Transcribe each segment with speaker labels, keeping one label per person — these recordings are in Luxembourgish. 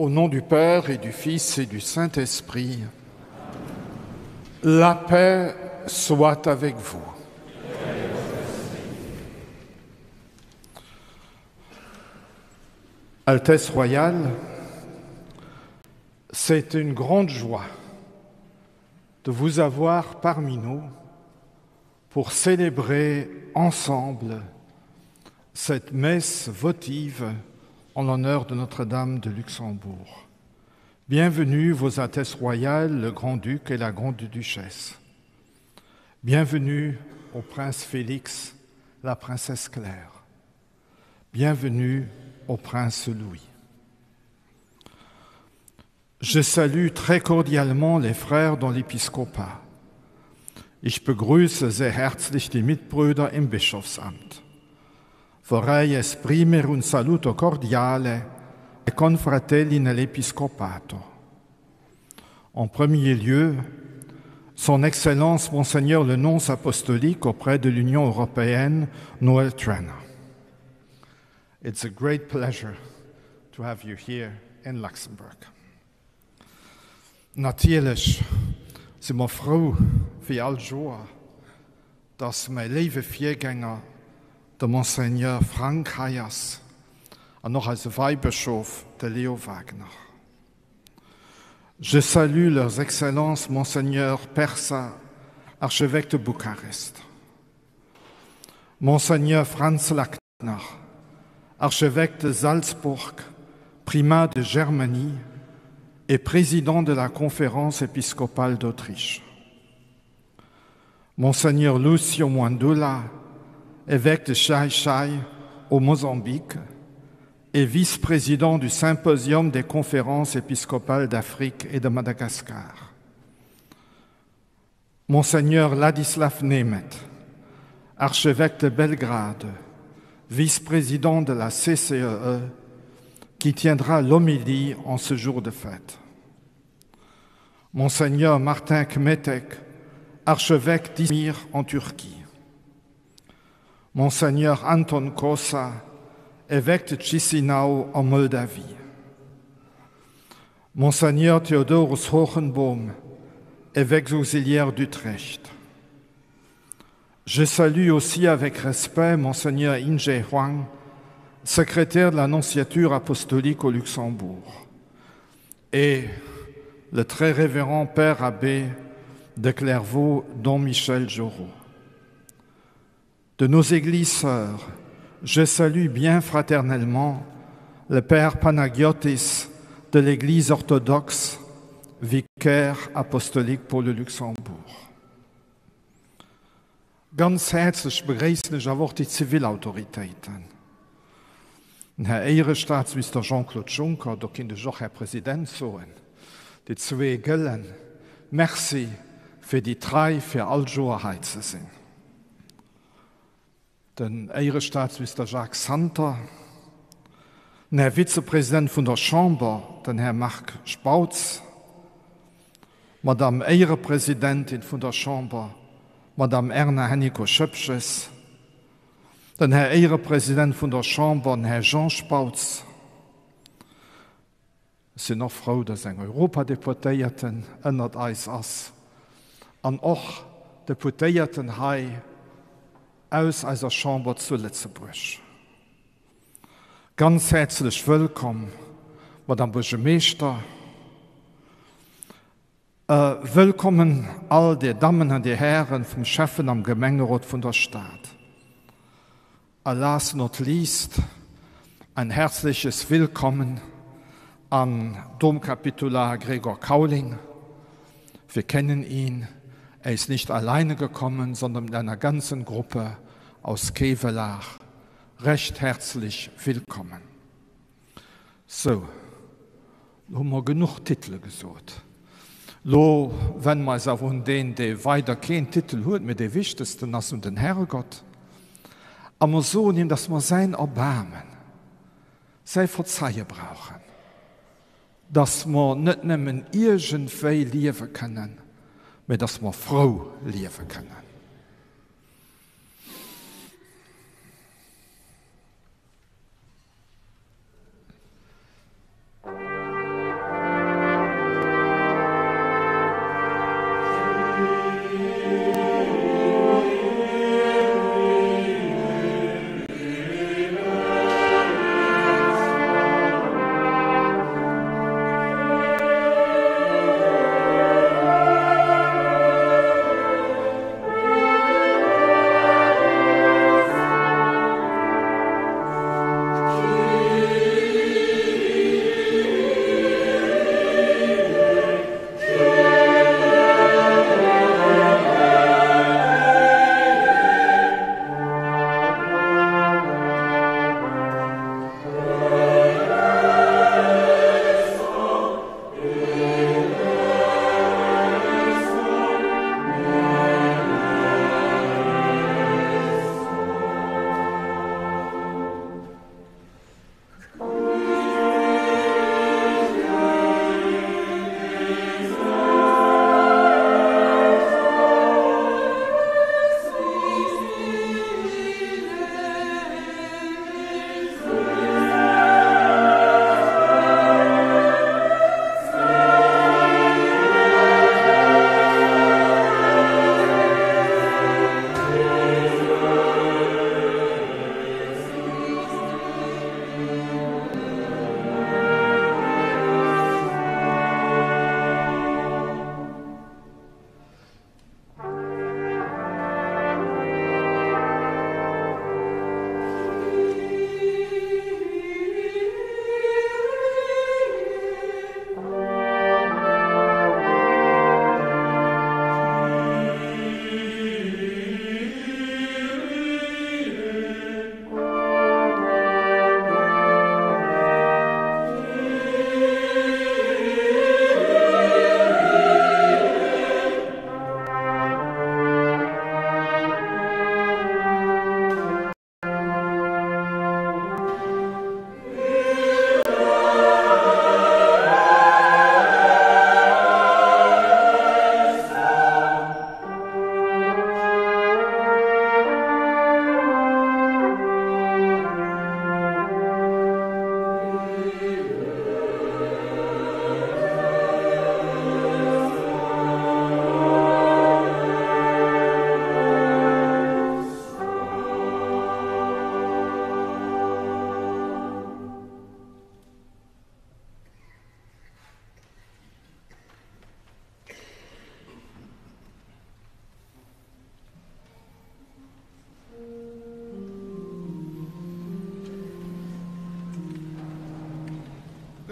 Speaker 1: Au nom du Père et du Fils et du Saint-Esprit, la paix soit avec vous. Altesse royale, c'est une grande joie de vous avoir parmi nous pour célébrer ensemble cette messe votive en l'honneur de Notre-Dame de Luxembourg. Bienvenue vos Altesses royales, le Grand-Duc et la Grande-Duchesse. Bienvenue au Prince Félix, la Princesse Claire. Bienvenue au Prince Louis. Je salue très cordialement les frères dans l'épiscopat. Ich begrüße sehr herzlich die Mitbrüder im Bischofsamt. Vorrei esprimere un saluto cordiale ai confratelli nell'episcopato. En premier lieu, Son Excellence Monseigneur le Nonce apostolique auprès de l'Union européenne, Noël Trainer. It's a great pleasure to have you here in Luxembourg. Natierlech si mer frou, wéi all Joer, dass mäi léiwe Virgänger, de Monseigneur Frank hei ass an och eise Weibëschof, de Leo Wagener. Je salue leurs Excellences Monseigneur Persa, archevêque de Bucarest, Monseigneur Franz Lackner, archevêque de Salzburg, primat de Germanie et président de la conférence épiscopale d'Autriche. Monseigneur Lucio Mwandula, évêque de Chai-Chai au Mozambique et vice-président du symposium des conférences épiscopales d'Afrique et de Madagascar. Monseigneur Ladislav Nemeth, archevêque de Belgrade, vice-président de la CCEE, e, qui tiendra l'homélie en ce jour de fête. Monseigneur Martin Kmetek, archevêque d'Izmir en Turquie. Monseigneur Anton Kosa, évêque de Chisinau en Moldavie. Monseigneur Theodorus Hohenbohm, évêque auxiliaire d'Utrecht. Je salue aussi avec respect Monseigneur Inge Huang, secrétaire de l'Annonciature apostolique au Luxembourg, et le très révérend Père abbé de Clairvaux, Don Michel Jorot. De nos églises sœurs, je salue bien fraternellement le Père Panagiotis de l'Église orthodoxe, vicaire apostolique pour le Luxembourg. Ganz häerzlech begréissen ech awer och déi zivil Autoritéiten, den Här Éierestaatsminister Jean-Claude Juncker, do kinnt ech och Här President soen, déi zwee gëllen. Merci fir déi Trei, fir all Joer hei ze sinn. Den Éierestaatsminister Jacques Santer, den Här Vizepresident vun der Chamber, den Här Marc Spautz, d'Madame Éierepresidentin vun der Chamber, d'Madame Erna Hennicot-Schoepges, den Här Éierepresident vun der Chamber, den Här Jean Spautz. Ech sinn och frou, dass eng Europadeputéierten ënnert eis ass an och Deputéierten hei aus eiser Chamber zu Lëtzebuerg. Ganz häerzlech wëllkomm, Madame Buergermeeschter. Wëllkommen all Dir Dammen an Dir Hären vum Schäffen am Gemengerot vun der Stad. A last not least ein herzliches Willkommen an Domkapitular Gregor Kauling. Wir kennen ihn, er ist nicht alleine gekommen, sondern mit einer ganzen Gruppe aus Kevelaer. Recht herzlich willkommen. Sou, lo hu mer genuch Titele gesot. Lo wenne mer eis awer un deen, dee weider keen Titel huet, mee dee wichtegsten ass, un den Herrgott, a mer soen him, dass mer säin Erbaarmen, säi Verzeie brauchen, dass mer net nëmmen iergendwéi liewe kënnen, mee dass mer frou liewe kënnen.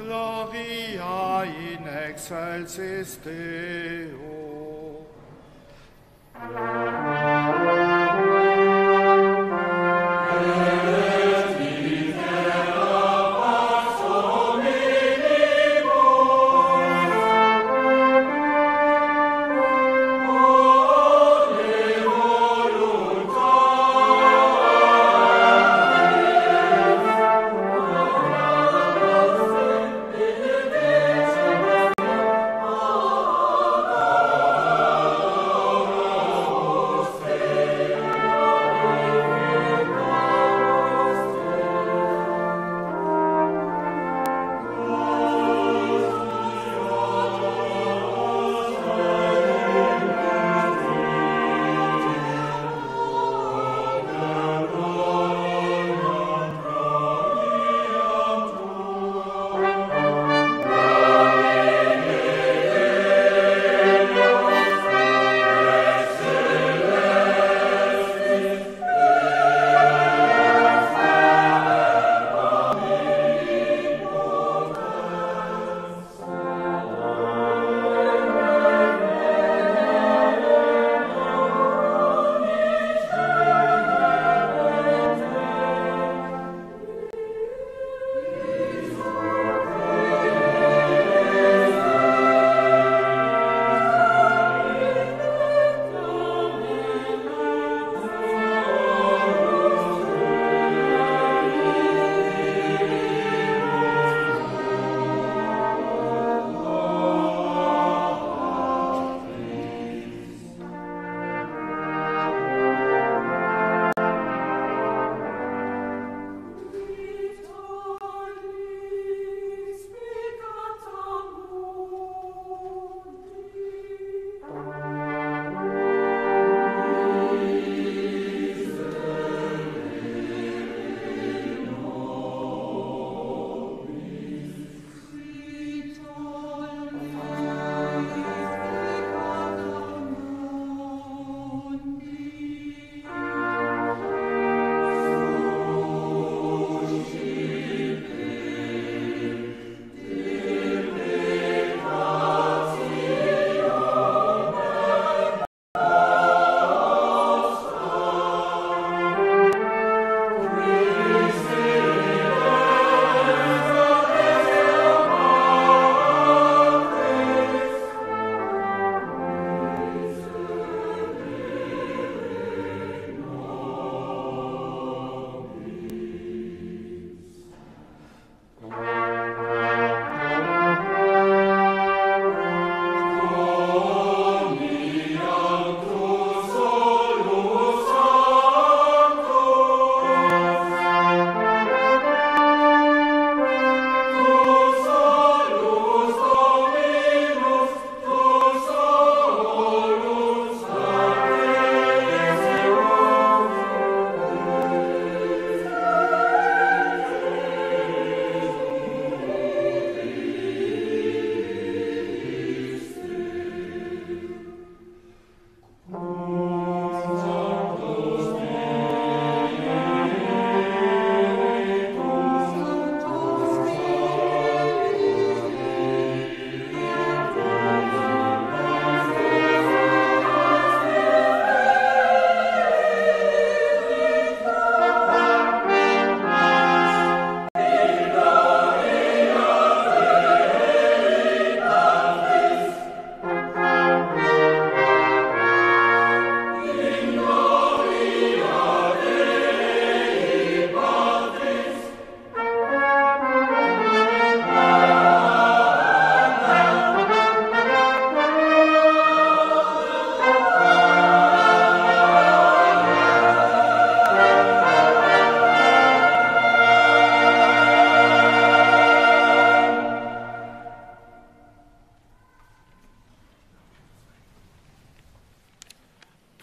Speaker 1: Gloria in excelsis Deo.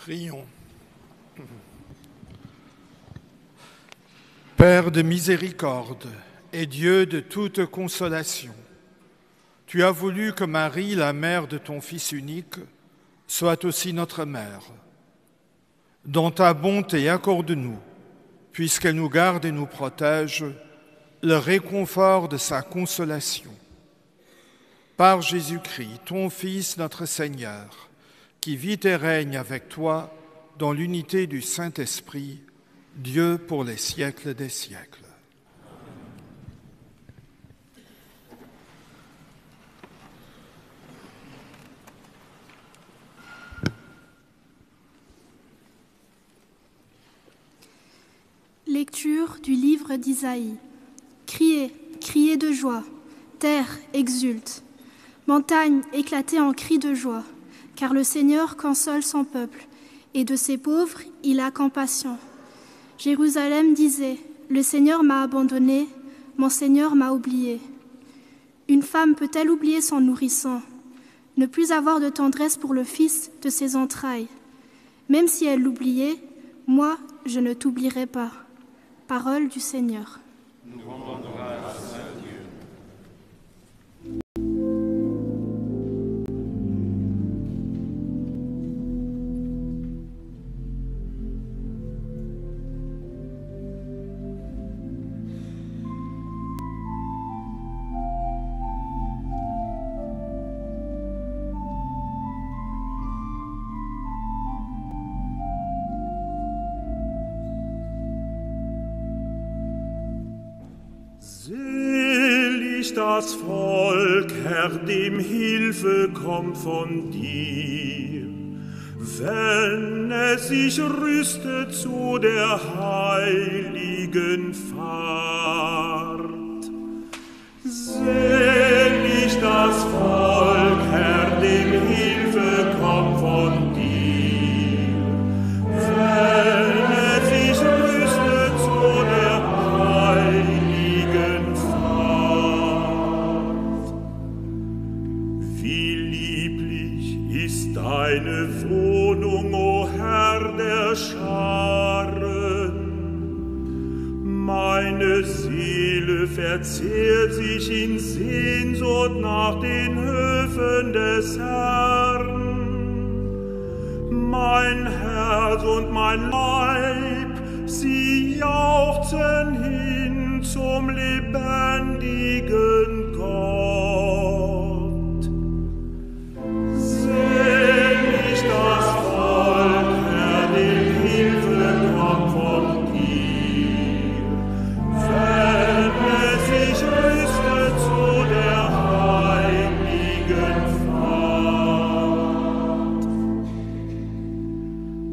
Speaker 1: Prions. Père de miséricorde et Dieu de toute consolation, tu as voulu que Marie, la mère de ton Fils unique, soit aussi notre mère. Dans ta bonté, accorde-nous, puisqu'elle nous garde et nous protège, le réconfort de sa consolation. Par Jésus-Christ, ton Fils, notre Seigneur, qui vit et règne avec toi dans l'unité du Saint-Esprit, Dieu pour les siècles des siècles.
Speaker 2: Lecture du livre d'Isaïe. Criez, criez de joie, terre exulte, montagne éclatez en cris de joie, car le Seigneur console son peuple, et de ses pauvres il a compassion. Jérusalem disait, Le Seigneur m'a abandonné, mon Seigneur m'a oublié. Une femme peut-elle oublier son nourrisson, ne plus avoir de tendresse pour le fils de ses entrailles Même si elle l'oubliait, moi, je ne t'oublierai pas. Parole du Seigneur.
Speaker 3: Nous rendons grâce à Dieu.
Speaker 4: Selig das Volk, Herr, dem Hilfe kommt von dir, wenn es sich rüstet zu der heiligen Fahrt. Selig das Volk, Herr, dem Hilfe kommt von dir, wenn es sich rüstet zu der heiligen Fahrt. Wie lieblich ist deine Wohnung, o Herr der Scharen! Meine Seele verzehrt sich in Sehnsucht nach den Höfen des Herrn. Mein Herz und mein Leib, sie jauchzen hin zum lebendigen Gott. Selig das Volk, Herr, dem Hilfe kommt von dir, wenn es sich rüstet zu der heiligen Fahrt.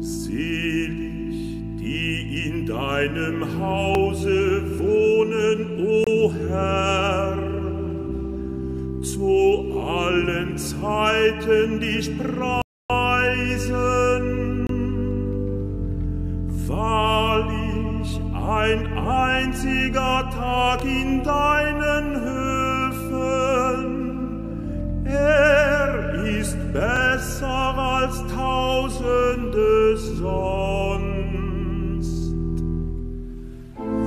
Speaker 4: Selig, die in deinem Hause wohnen, o Herr, zu allen Zeiten dich preisen. Wahrlich, ein einziger Tag in deinen Höfen, er ist besser als tausende sonst.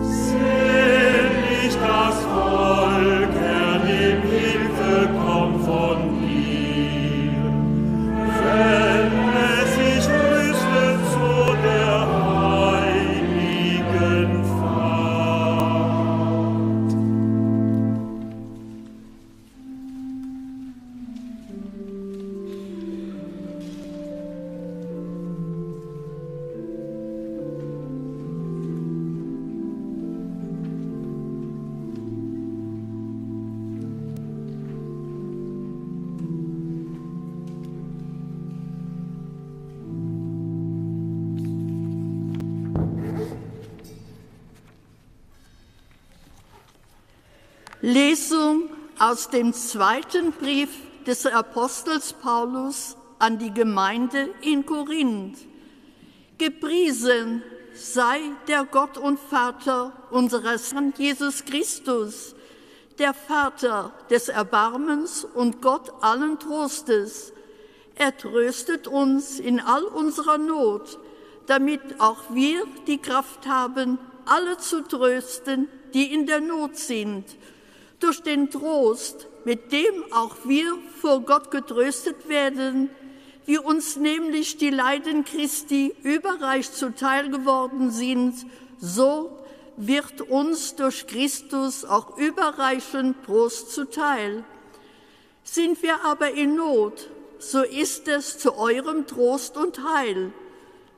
Speaker 4: Selig das Volk, Herr, dem Hilfe kommt von dir, wenn es sich rüstet zu der heiligen Fahrt.
Speaker 5: Lesung aus dem zweiten Brief des Apostels Paulus an die Gemeinde in Korinth. Gepriesen sei der Gott und Vater unseres Herrn Jesus Christus, der Vater des Erbarmens und Gott allen Trostes. Er tröstet uns in all unserer Not, damit auch wir die Kraft haben, alle zu trösten, die in der Not sind. Durch den Trost, mit dem auch wir vor Gott getröstet werden, wie uns nämlich die Leiden Christi überreich zuteil geworden sind, so wird uns durch Christus auch überreichen Trost zuteil. Sind wir aber in Not, so ist es zu eurem Trost und Heil.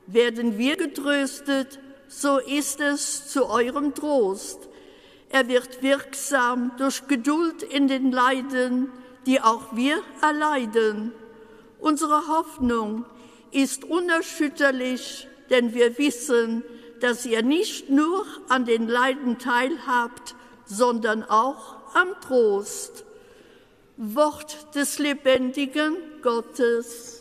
Speaker 5: Werden wir getröstet, so ist es zu eurem Trost. Er wird wirksam durch Geduld in den Leiden, die auch wir erleiden. Unsere Hoffnung ist unerschütterlich, denn wir wissen, dass ihr nicht nur an den Leiden teilhabt, sondern auch am Trost. Wort des lebendigen Gottes.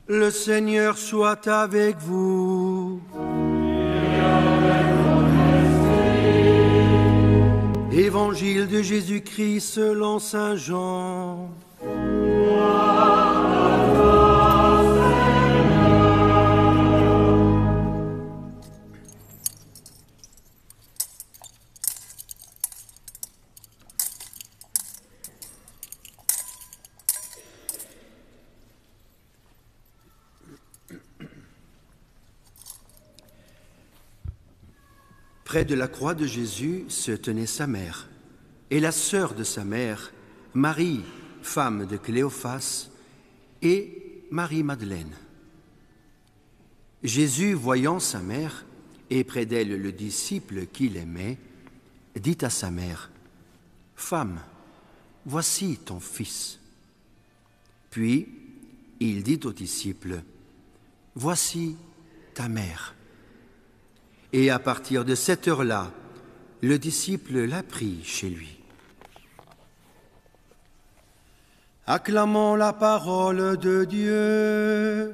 Speaker 6: Le Seigneur soit avec vous. Évangile de Jésus-Christ selon Saint Jean. Près de la croix de Jésus se tenait sa mère et la sœur de sa mère, Marie, femme de Cléophas, et Marie-Madeleine. Jésus, voyant sa mère et près d'elle le disciple qu'il aimait, dit à sa mère: Femme, voici ton fils. Puis il dit au disciple: Voici ta mère. Et à partir de cette heure-là, le disciple l'a pris chez lui. Acclamons la parole de Dieu.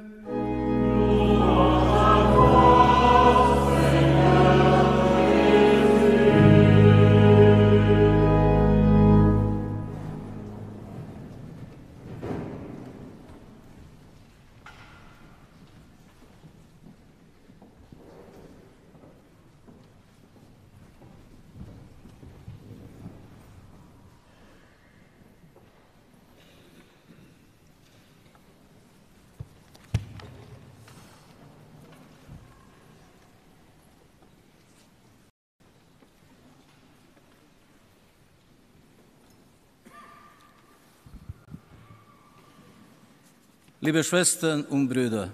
Speaker 7: Liebe Schwestern und Brüder,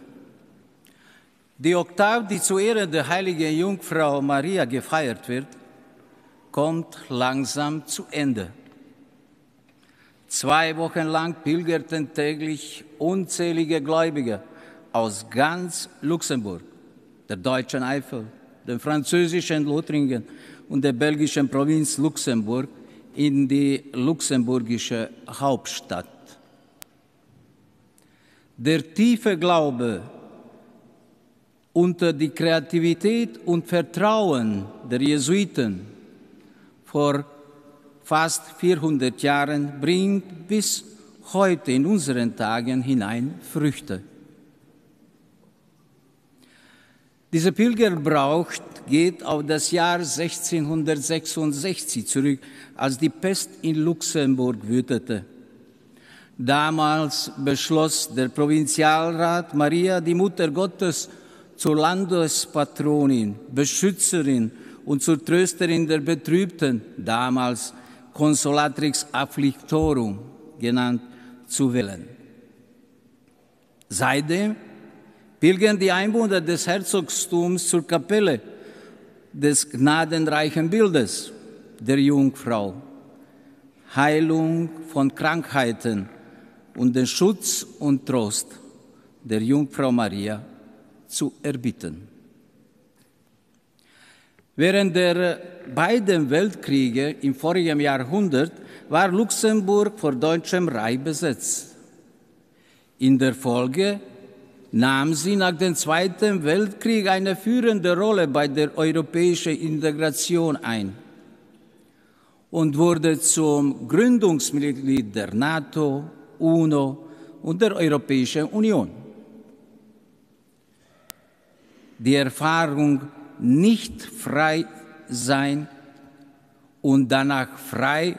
Speaker 7: die Oktav, die zu Ehren der heiligen Jungfrau Maria gefeiert wird, kommt langsam zu Ende. Zwei Wochen lang pilgerten täglich unzählige Gläubige aus ganz Luxemburg, der deutschen Eifel, dem französischen Lothringen und der belgischen Provinz Luxemburg in die luxemburgische Hauptstadt. Der tiefe Glaube unter die Kreativität und Vertrauen der Jesuiten. Vor fast 400 Jahren bringt bis heute in unseren Tagen hinein Früchte. Dieser Pilgerbrauch geht auf das Jahr 1666 zurück, als die Pest in Luxemburg wütete. Damals beschloss der Provinzialrat Maria, die Mutter Gottes, zur Landespatronin, Beschützerin und zur Trösterin der Betrübten, damals Consolatrix Afflictorum genannt, zu wählen. Seitdem pilgern die Einwohner des Herzogstums zur Kapelle des gnadenreichen Bildes der Jungfrau, Heilung von Krankheiten und den Schutz und Trost der Jungfrau Maria zu erbitten. Während der beiden Weltkriege im vorigen Jahrhundert war Luxemburg vor deutschem Reich besetzt. In der Folge nahm sie nach dem Zweiten Weltkrieg eine führende Rolle bei der europäischen Integration ein und wurde zum Gründungsmitglied der NATO, UNO und der Europäischen Union. Die Erfahrung nicht frei sein und danach frei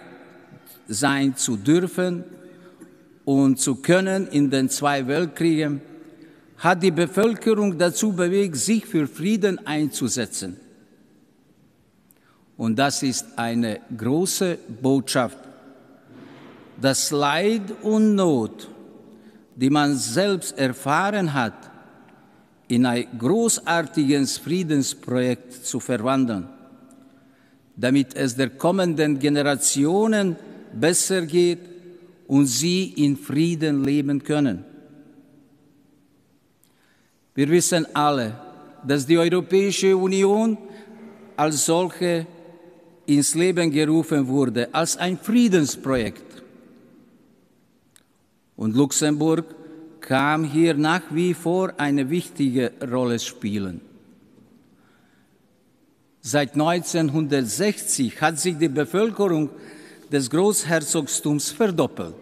Speaker 7: sein zu dürfen und zu können in den zwei Weltkriegen, hat die Bevölkerung dazu bewegt, sich für Frieden einzusetzen. Und das ist eine große Botschaft. Das Leid und Not, die man selbst erfahren hat, in ein großartiges Friedensprojekt zu verwandeln, damit es der kommenden Generationen besser geht und sie in Frieden leben können. Wir wissen alle, dass die Europäische Union als solche ins Leben gerufen wurde, als ein Friedensprojekt. Und Luxemburg kam hier nach wie vor eine wichtige Rolle spielen. Seit 1960 hat sich die Bevölkerung des Großherzogtums verdoppelt.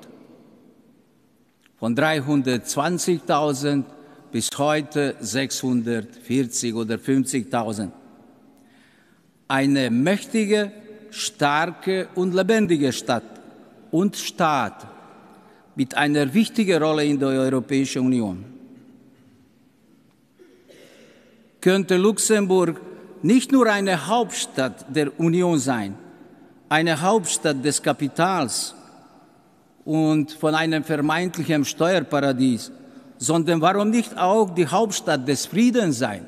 Speaker 7: Von 320.000 bis heute 640 oder 50.000. Eine mächtige, starke und lebendige Stadt und Staat mit einer wichtigen Rolle in der Europäischen Union. Könnte Luxemburg nicht nur eine Hauptstadt der Union sein, eine Hauptstadt des Kapitals und von einem vermeintlichen Steuerparadies, sondern warum nicht auch die Hauptstadt des Friedens sein?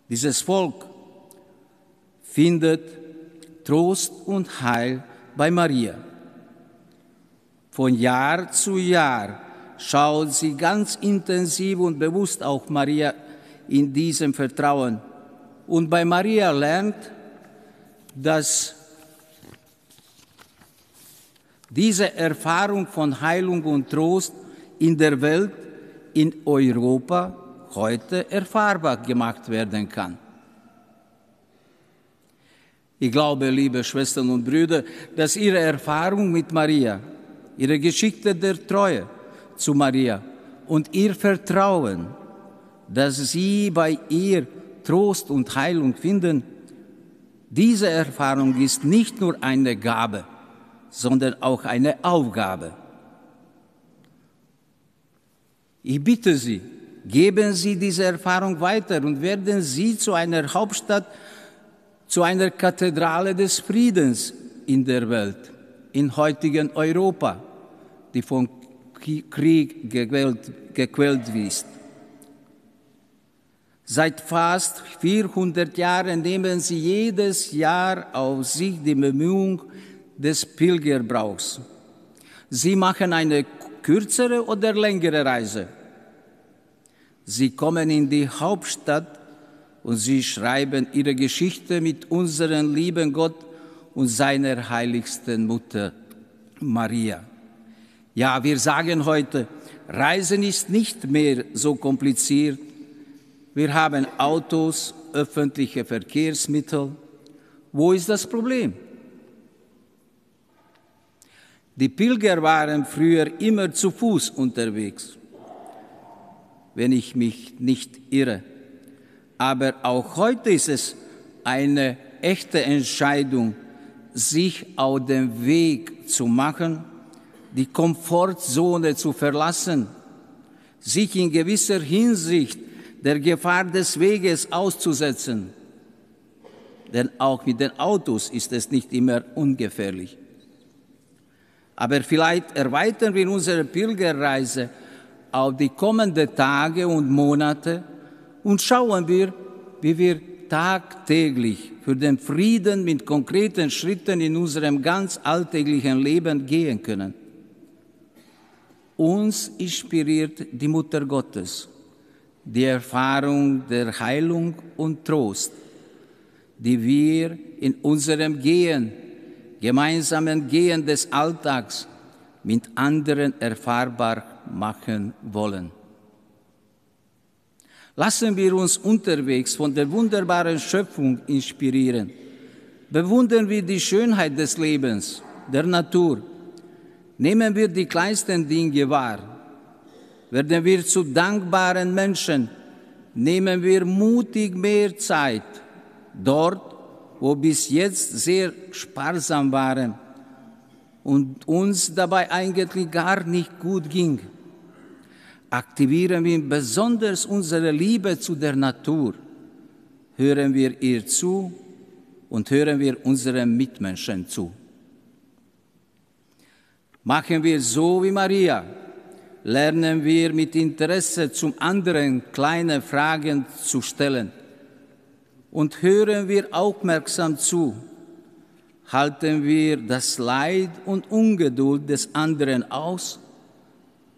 Speaker 7: Dieses Volk findet Trost und Heil bei Maria. Von Jahr zu Jahr schaut sie ganz intensiv und bewusst auch Maria in diesem Vertrauen. Und bei Maria lernt, dass diese Erfahrung von Heilung und Trost in der Welt, in Europa heute erfahrbar gemacht werden kann. Ich glaube, liebe Schwestern und Brüder, dass Ihre Erfahrung mit Maria, Ihre Geschichte der Treue zu Maria und ihr Vertrauen, dass Sie bei ihr Trost und Heilung finden, diese Erfahrung ist nicht nur eine Gabe, sondern auch eine Aufgabe. Ich bitte Sie, geben Sie diese Erfahrung weiter und werden Sie zu einer Hauptstadt, zu einer Kathedrale des Friedens in der Welt, in heutigen Europa, die vom Krieg gequält, gequält ist. Seit fast 400 Jahren nehmen sie jedes Jahr auf sich die Bemühung des Pilgerbrauchs. Sie machen eine kürzere oder längere Reise. Sie kommen in die Hauptstadt und sie schreiben ihre Geschichte mit unserem lieben Gott und seiner heiligsten Mutter Maria. Ja, wir sagen heute, Reisen ist nicht mehr so kompliziert. Wir haben Autos, öffentliche Verkehrsmittel. Wo ist das Problem? Die Pilger waren früher immer zu Fuß unterwegs, wenn ich mich nicht irre. Aber auch heute ist es eine echte Entscheidung, sich auf den Weg zu machen, die Komfortzone zu verlassen, sich in gewisser Hinsicht der Gefahr des Weges auszusetzen. Denn auch mit den Autos ist es nicht immer ungefährlich. Aber vielleicht erweitern wir unsere Pilgerreise auf die kommenden Tage und Monate und schauen wir, wie wir tagtäglich für den Frieden mit konkreten Schritten in unserem ganz alltäglichen Leben gehen können. Uns inspiriert die Mutter Gottes, die Erfahrung der Heilung und Trost, die wir in unserem Gehen, gemeinsamen Gehen des Alltags mit anderen erfahrbar machen wollen. Lassen wir uns unterwegs von der wunderbaren Schöpfung inspirieren. Bewundern wir die Schönheit des Lebens, der Natur. Nehmen wir die kleinsten Dinge wahr. Werden wir zu dankbaren Menschen. Nehmen wir mutig mehr Zeit dort, wo bis jetzt sehr sparsam waren und uns dabei eigentlich gar nicht gut ging. Aktivieren wir besonders unsere Liebe zu der Natur, hören wir ihr zu und hören wir unseren Mitmenschen zu. Machen wir so wie Maria, lernen wir mit Interesse zum anderen kleine Fragen zu stellen und hören wir aufmerksam zu, halten wir das Leid und Ungeduld des anderen aus,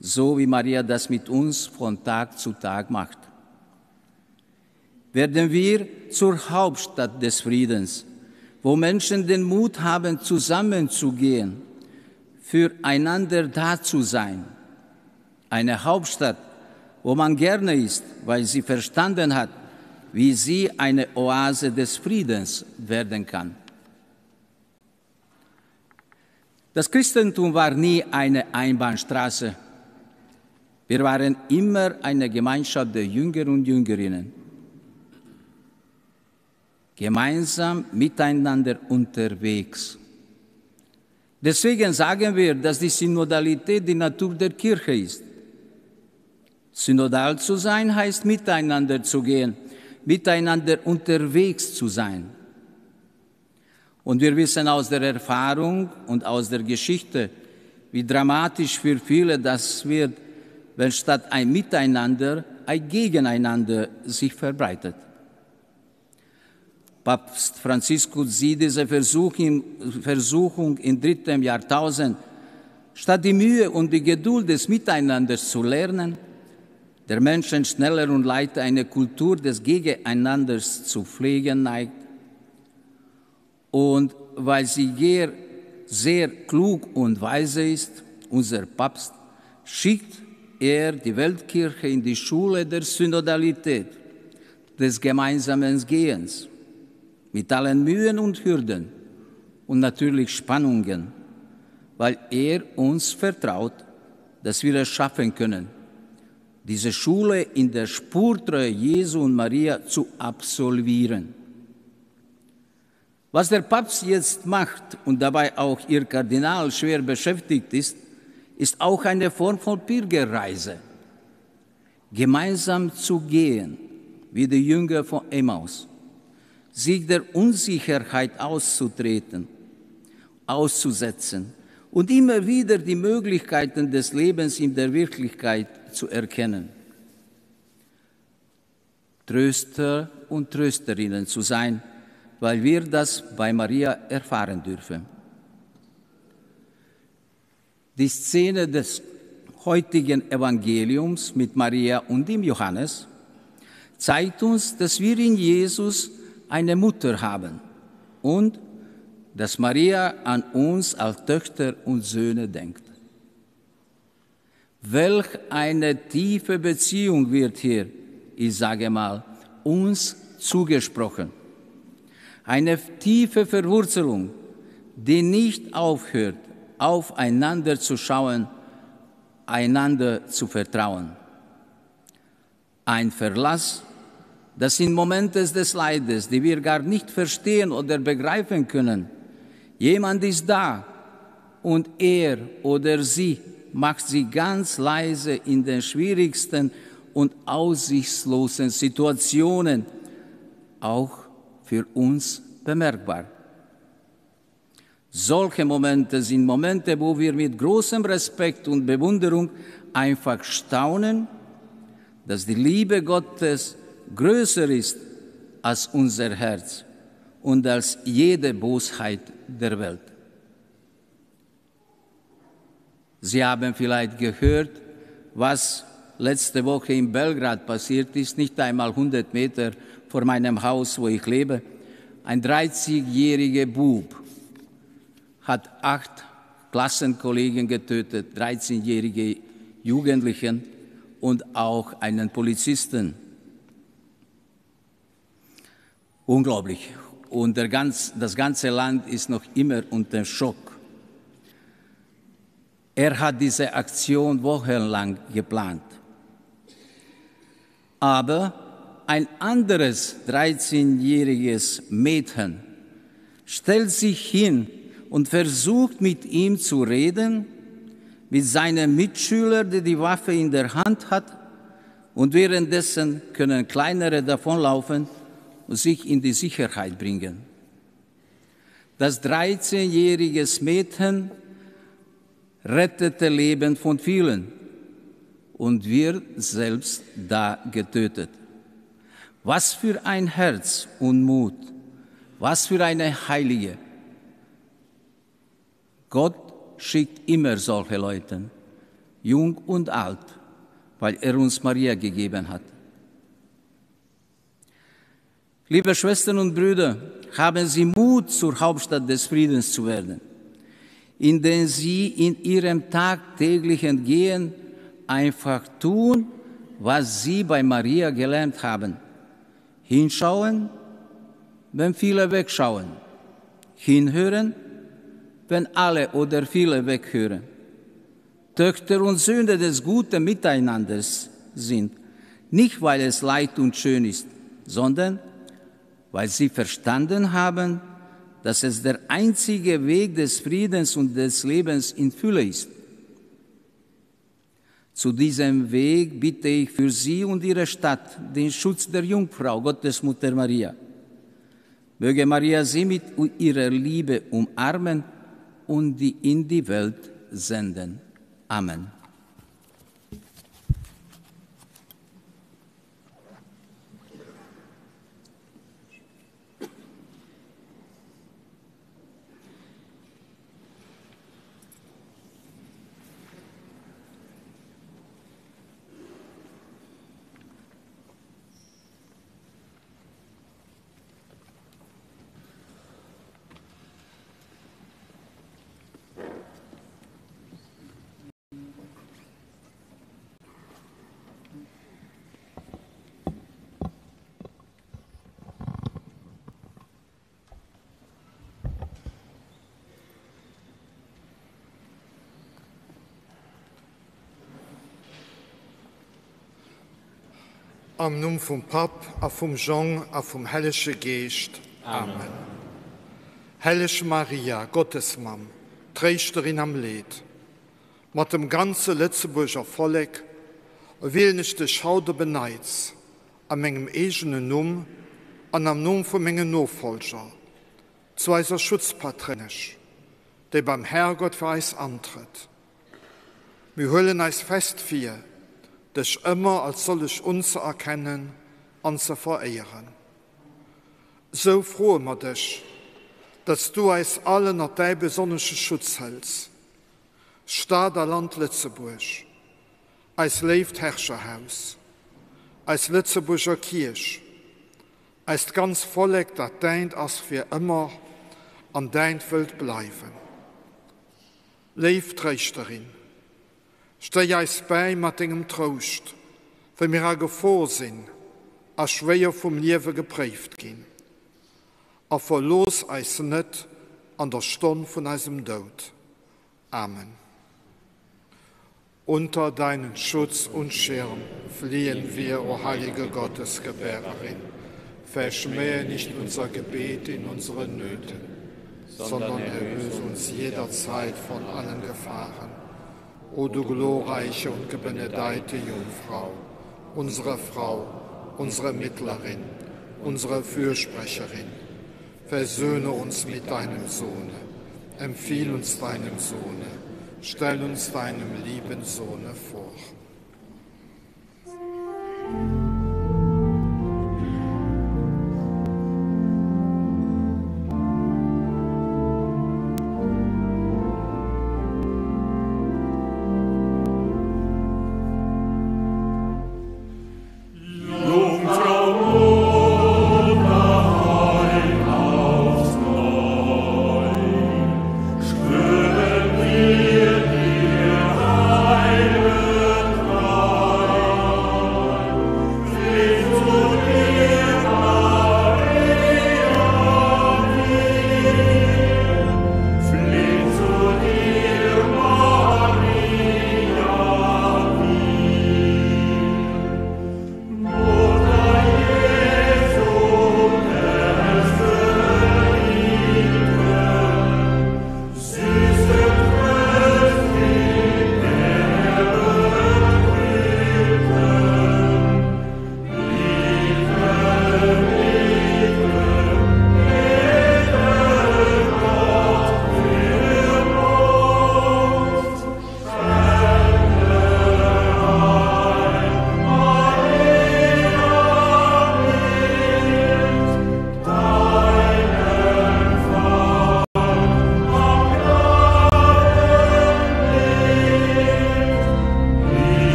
Speaker 7: so wie Maria das mit uns von Tag zu Tag macht. Werden wir zur Hauptstadt des Friedens, wo Menschen den Mut haben, zusammenzugehen, füreinander da zu sein. Eine Hauptstadt, wo man gerne ist, weil sie verstanden hat, wie sie eine Oase des Friedens werden kann. Das Christentum war nie eine Einbahnstraße. Wir waren immer eine Gemeinschaft der Jünger und Jüngerinnen. Gemeinsam miteinander unterwegs. Deswegen sagen wir, dass die Synodalität die Natur der Kirche ist. Synodal zu sein heißt miteinander zu gehen, miteinander unterwegs zu sein. Und wir wissen aus der Erfahrung und aus der Geschichte, wie dramatisch für viele das wird, wenn statt ein Miteinander ein Gegeneinander sich verbreitet. Papst Franziskus sieht diese Versuchung im dritten Jahrtausend, statt die Mühe und die Geduld des Miteinanders zu lernen, der Menschen schneller und leichter eine Kultur des Gegeneinanders zu pflegen neigt. Und weil sie sehr klug und weise ist, unser Papst, schickt er die Weltkirche in die Schule der Synodalität, des gemeinsamen Gehens, mit allen Mühen und Hürden und natürlich Spannungen, weil er uns vertraut, dass wir es schaffen können, diese Schule in der Spurtreue Jesu und Maria zu absolvieren. Was der Papst jetzt macht und dabei auch ihr Kardinal schwer beschäftigt ist, ist auch eine Form von Pilgerreise. Gemeinsam zu gehen, wie die Jünger von Emmaus, sich der Unsicherheit auszutreten, auszusetzen und immer wieder die Möglichkeiten des Lebens in der Wirklichkeit zu erkennen. Tröster und Trösterinnen zu sein, weil wir das bei Maria erfahren dürfen. Die Szene des heutigen Evangeliums mit Maria und dem Johannes zeigt uns, dass wir in Jesus eine Mutter haben und dass Maria an uns als Töchter und Söhne denkt. Welch eine tiefe Beziehung wird hier, ich sage mal, uns zugesprochen. Eine tiefe Verwurzelung, die nicht aufhört, aufeinander zu schauen, einander zu vertrauen. Ein Verlass, das in Momenten des Leides, die wir gar nicht verstehen oder begreifen können, jemand ist da und er oder sie macht sie ganz leise in den schwierigsten und aussichtslosen Situationen auch für uns bemerkbar. Solche Momente sind Momente, wo wir mit großem Respekt und Bewunderung einfach staunen, dass die Liebe Gottes größer ist als unser Herz und als jede Bosheit der Welt. Sie haben vielleicht gehört, was letzte Woche in Belgrad passiert ist, nicht einmal 100 Meter vor meinem Haus, wo ich lebe. Ein 30-jähriger Bub hat acht Klassenkollegen getötet, 13-jährige Jugendlichen und auch einen Polizisten. Unglaublich. Und der ganz, das ganze Land ist noch immer unter Schock. Er hat diese Aktion wochenlang geplant. Aber ein anderes 13-jähriges Mädchen stellt sich hin und versucht mit ihm zu reden, mit seinem Mitschüler, der die Waffe in der Hand hat, und währenddessen können kleinere davonlaufen und sich in die Sicherheit bringen. Das 13-jährige Mädchen rettete Leben von vielen und wird selbst da getötet. Was für ein Herz und Mut, was für eine Heilige. Gott schickt immer solche Leute, jung und alt, weil er uns Maria gegeben hat. Liebe Schwestern und Brüder, haben Sie Mut, zur Hauptstadt des Friedens zu werden, in den Sie in Ihrem tagtäglichen Gehen einfach tun, was Sie bei Maria gelernt haben. Hinschauen, wenn viele wegschauen. Hinhören, wenn alle oder viele weghören. Töchter und Söhne des guten Miteinanders sind, nicht weil es leicht und schön ist, sondern weil sie verstanden haben, dass es der einzige Weg des Friedens und des Lebens in Fülle ist. Zu diesem Weg bitte ich für Sie und Ihre Stadt den Schutz der Jungfrau, Gottesmutter Maria. Möge Maria Sie mit ihrer Liebe umarmen und die in die Welt senden. Amen.
Speaker 1: Am Numm vum Papp a vum Jong a vum Hellege Geescht. Amen. Helleg Maria, Gottesmamm, Tréischterin am Leed, mat dem ganze Lëtzebuerger Vollek wielen ech dech haut op en Neits a mengem eegenen Numm an am Numm vu mengen Nofolger zu eiser Schutzpatréinesch, déi beim Herrgott fir eis antrëtt. Mir huelen eis fest vir, dech ëmmer als sollech unzeerkennen an ze veréieren. Sou froe mer dech, datt s du eis all ënnert däi besonnesche Schutz hëls, Stad a Land Lëtzebuerg, eis léift Herrscherhaus, eis Lëtzebuerger Kierch, eist ganz Vollek, dat däint ass fir ëmmer an däint wëllt bleiwen. Léif Tréischterin, stéi eis bäi mat dengem Trouscht, wéi mir a Gefor sinn a schwéier vum Liewe gepréift ginn. A verlooss eis net an der Stonn vun eisem Doud. Amen. Unter deinen Schutz und Schirm fliehen wir, o heilige Gottesgebärerin. Verschmähe nicht unser Gebet in unseren Nöten, sondern erlöse uns jederzeit von allen Gefahren. O du glorreiche und gebenedeite Jungfrau, unsere Frau, unsere Mittlerin, unsere Fürsprecherin, versöhne uns mit deinem Sohne, empfiehl uns deinem Sohne, stell uns deinem lieben Sohne vor.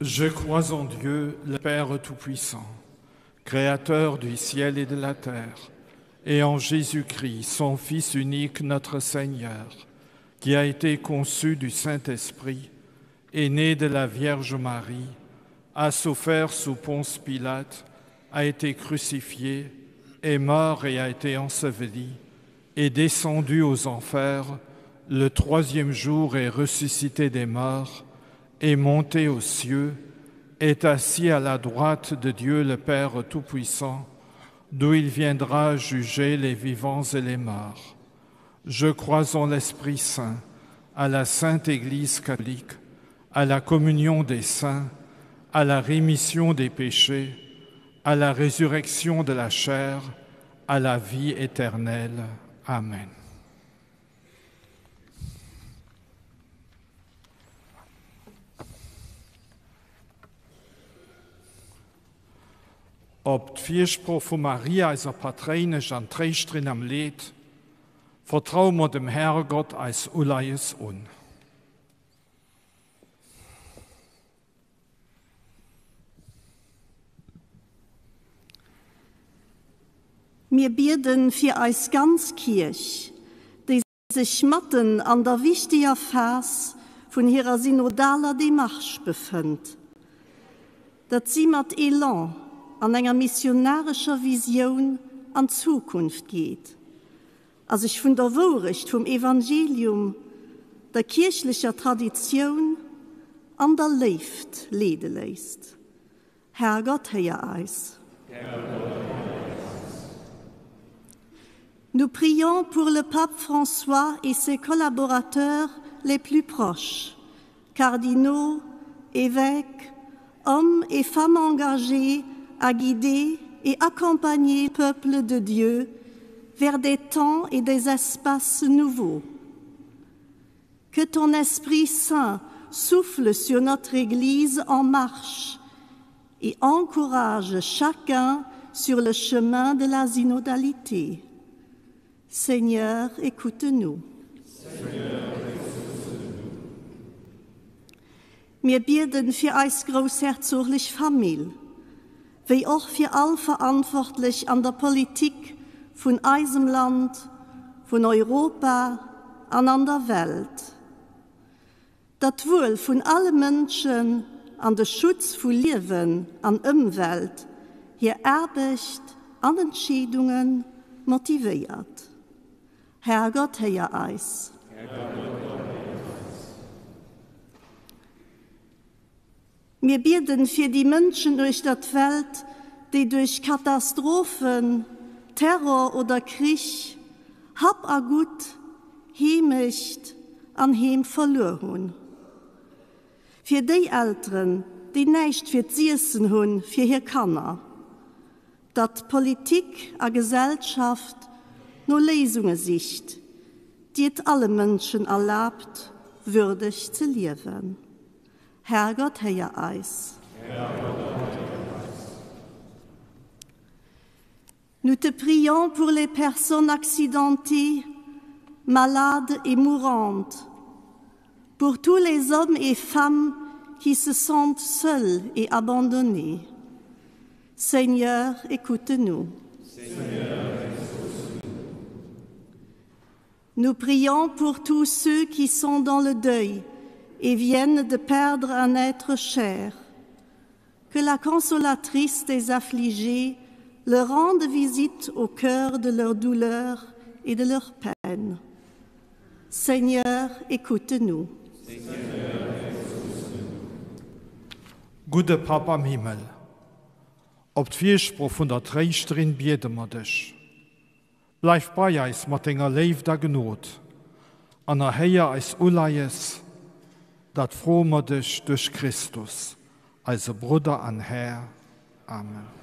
Speaker 1: Je crois en Dieu, le Père Tout-Puissant, Créateur du ciel et de la terre, et en Jésus-Christ, son Fils unique, notre Seigneur, qui a été conçu du Saint-Esprit, est né de la Vierge Marie, a souffert sous Ponce Pilate, a été crucifié, est mort et a été enseveli, est descendu aux enfers, le troisième jour est ressuscité des morts, est monté aux cieux, est assis à la droite de Dieu le Père Tout-Puissant, d'où il viendra juger les vivants et les morts. Je crois en l'Esprit Saint, à la Sainte Église catholique, à la communion des saints, à la rémission des péchés, à la résurrection de la chair, à la vie éternelle. Amen. Op d'Firsproch vu Maria, eiser Patréinesch an Tréischterin am Leed, vertraue mer dem Herrgott eis Uleies un.
Speaker 5: Mir bieden fir eis ganz Kierch, déi sech matten an der wichteger Phas vun hirer synodaler Demarche befënnt, datt si mat Elan an enger missionarescher Visioun an d'Zukunft geet a sech vun der Wourecht vum Evangelium, der kierchlecher Traditioun an der Léift leede léisst. Herrgott, héier eis. Nous prions pour le pape François et ses collaborateurs les plus proches, cardinaux, évêques, hommes et femmes engagés à guider et accompagner le peuple de Dieu vers des temps et des espaces nouveaux. Que ton Esprit Saint souffle sur notre Église en marche et encourage chacun sur le chemin de la synodalité. Seigneur, écoute-nous. Mir bieden fir eis groussherzoglech Famill, wéi och fir all Verantwortlech an der Politik vun eisem Land, vun Europa an an der Welt, datt d'Wuel vun alle Mënschen an de Schutz vu Liewen an Ëmwelt hir Aarbecht an Entscheedunge motivéiert. Herrgott, héier eis. Mir bieden fir déi Mënschen uechter d'Welt, déi duerch Katastrophen, Terror oder Krich Hab a Gutt, Heemecht an Heem verluer hunn. Fir déi Elteren, déi näischt fir z'iessen hunn fir hir Kanner. Datt Politik a Gesellschaft no Léisunge sicht, déi et alle Mënschen erlaabt, würdeg ze liewen. Herrgott, héier eis. Nous te prions pour les personnes accidentées, malades et mourantes, pour tous les hommes et femmes qui se sentent seuls et abandonnés. Seigneur, écoute-nous. Nous prions pour tous ceux qui sont dans le deuil et viennent de perdre un être cher. Que la consolatrice des affligés leur rende visite au cœur de leur douleur et de leur peine. Seigneur, écoute-nous.
Speaker 1: Gudde Papp am Himmel, op d'Firsproch vun der Tréischterin biede mer dech. Bleif bei eis mat denger Léift a Gnod an erhéier eis Uleies, dat froe mer dech duerch Christus, eise Brudder an Här. Amen.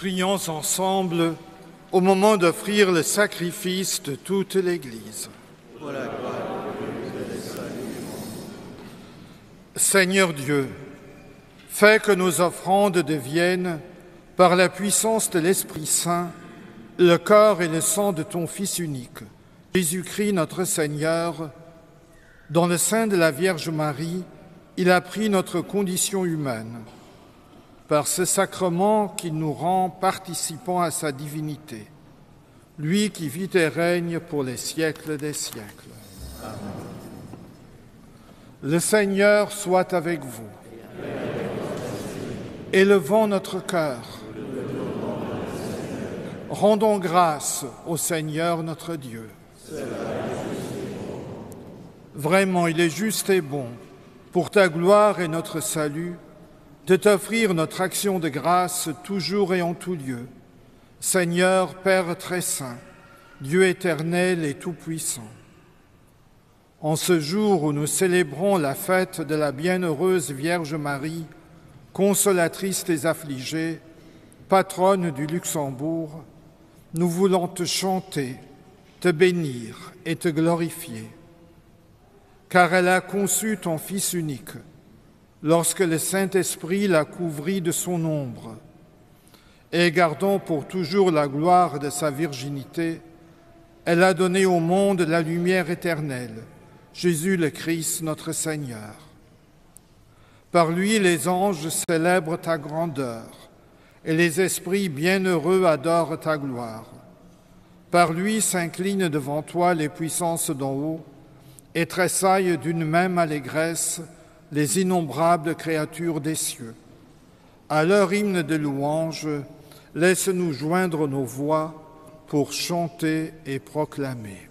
Speaker 1: Prions ensemble au moment d'offrir le sacrifice de toute l'Église. Seigneur Dieu, fais que nos offrandes deviennent, par la puissance de l'Esprit Saint, le corps et le sang de ton Fils unique, Jésus-Christ notre Seigneur, dans le sein de la Vierge Marie, il a pris notre condition humaine par ce sacrement qui nous rend participants à sa divinité, lui qui vit et règne pour les siècles des siècles. Amen. Le Seigneur soit avec vous. Élevons notre cœur. Rendons grâce au Seigneur notre Dieu. Vraiment, il est juste et bon, pour ta gloire et notre salut, de t'offrir notre action de grâce toujours et en tout lieu. Seigneur, Père très saint, Dieu éternel et tout-puissant. En ce jour où nous célébrons la fête de la bienheureuse Vierge Marie, consolatrice des affligés, patronne du Luxembourg, nous voulons te chanter, te bénir et te glorifier. Car elle a conçu ton Fils unique, lorsque le Saint-Esprit l'a couvri de son ombre, et gardant pour toujours la gloire de sa virginité, elle a donné au monde la lumière éternelle, Jésus le Christ notre Seigneur. Par lui, les anges célèbrent ta grandeur, et les esprits bienheureux adorent ta gloire. Par lui s'inclinent devant toi les puissances d'en haut, et tressaillent d'une même allégresse les innombrables créatures des cieux. À leur hymne de louange, laisse-nous joindre nos voix pour chanter et proclamer.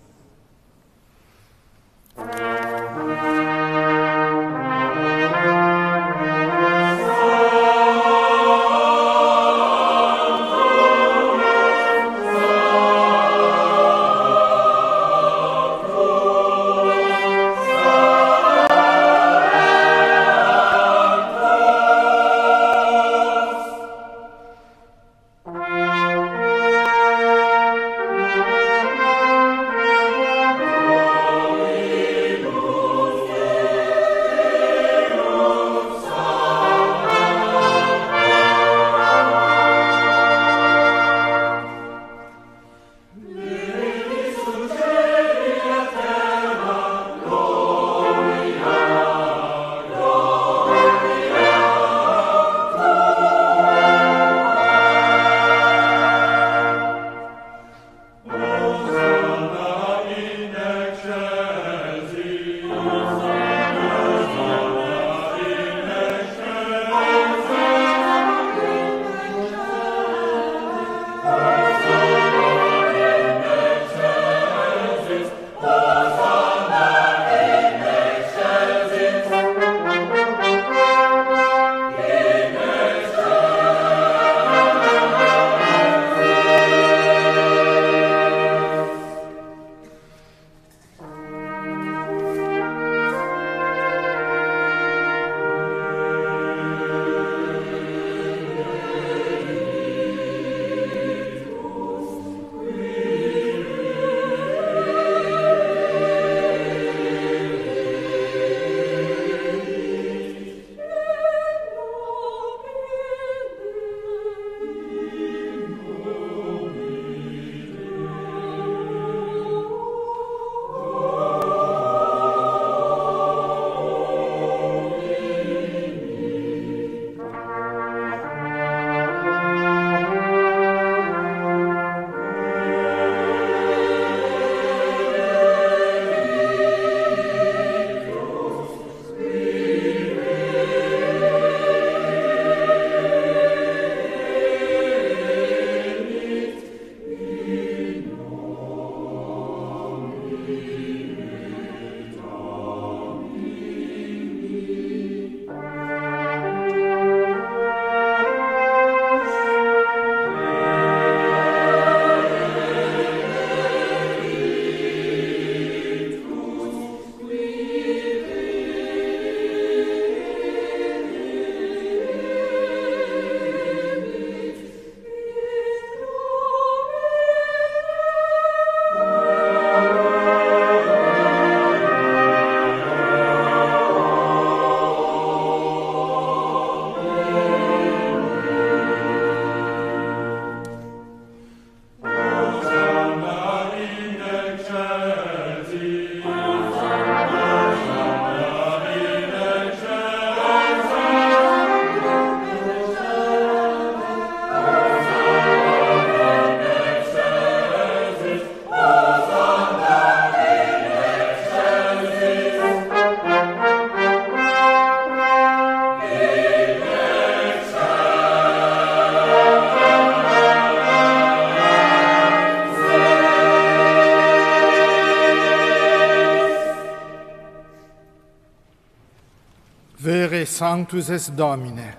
Speaker 1: sanctus es Domine,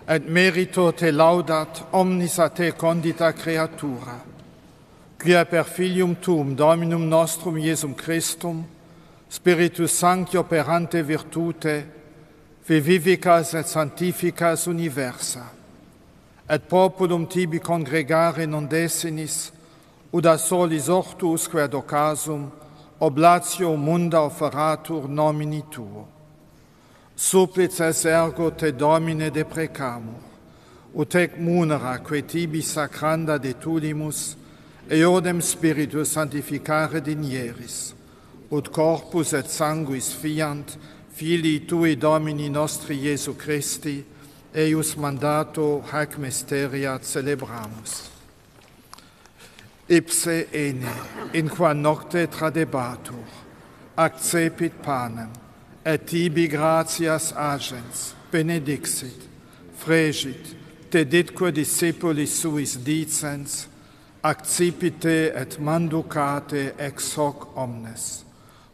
Speaker 1: et merito te laudat omnis a te condita creatura, quia per filium tuum Dominum nostrum Iesum Christum, Spiritus Sancti operante virtute, vivificas et sanctificas universa, et populum tibi congregare non desinis, ut a solis ortus ad occasum oblatio munda offeratur nomini tuo. Supplices ergo te Domine deprecamur, ut ec munera quae tibi sacranda detulimus, eodem spiritus sanctificare digneris, ut corpus et sanguis fiant, filii tui Domini nostri Iesu Christi, eius mandato hac mysteria celebramus. Ipse ene, in qua nocte tradebatur, accepit panem, et tibi gratias agens, benedixit, fregit, deditque discipulis suis dicens, accipite et manducate ex hoc omnes.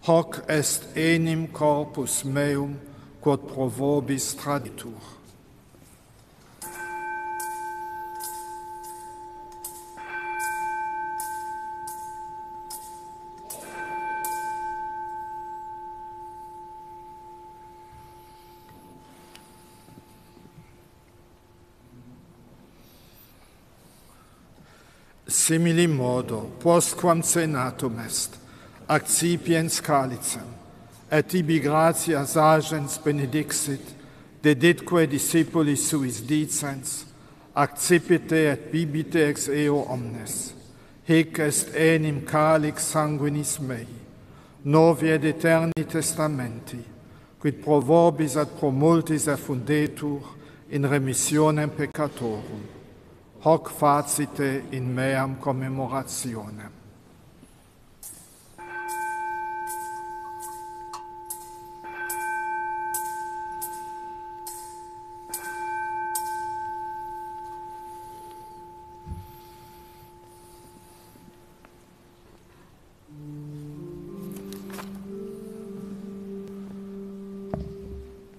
Speaker 1: Hoc est enim corpus meum, quod pro vobis traditur. Simili modo, postquam cenatum est, accipiens calicem, et tibi gratias agens benedixit, deditque discipulis suis dicens, accipite et bibite ex eo omnes. Hic est enim calix sanguinis mei, novi et aeterni testamenti, quid pro vobis et pro multis effundetur in remissionem peccatorum. Hoc facite in meam commemorationem.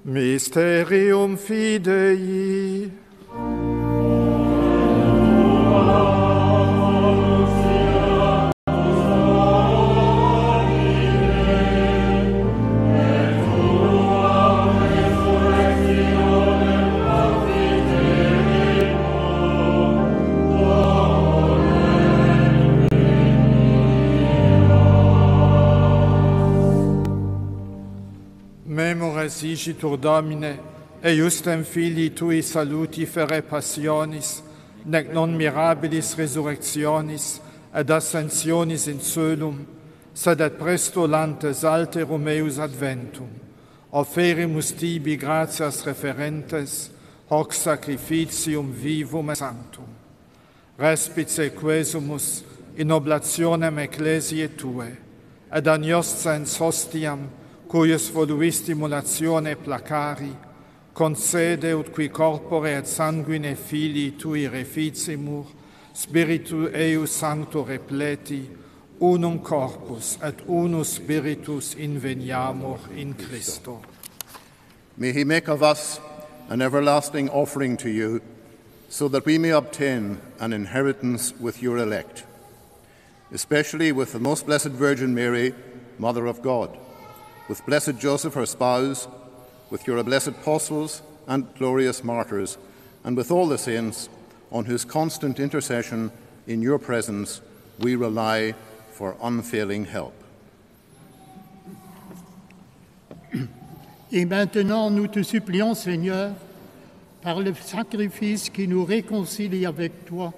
Speaker 1: Mysterium Fidei. Memores igitur Domine, eiusdem filii tui saluti fere passionis, nec non mirabilis resurrectionis et ascensionis in coelum, sed et presto lantes alterum eius adventum. Offerimus tibi gratias referentes, hoc sacrificium vivum et sanctum. Respice quesumus in oblationem ecclesiae tuae, et agnoscens hostiam, cuius voluisti mulatione placari, concede ut qui corpore et sanguine filii tui reficimur, spiritu eius sancto repleti, unum corpus et unus spiritus inveniamur in Christo.
Speaker 8: May he make of us an everlasting offering to you, so that we may obtain an inheritance with your elect, especially with the most blessed Virgin Mary, Mother of God, with blessed Joseph, her spouse, with your blessed apostles and glorious martyrs, and with all the saints, on whose constant intercession in your presence we rely for unfailing help.
Speaker 9: Et maintenant, nous te supplions, Seigneur, par le sacrifice qui nous réconcilie avec toi,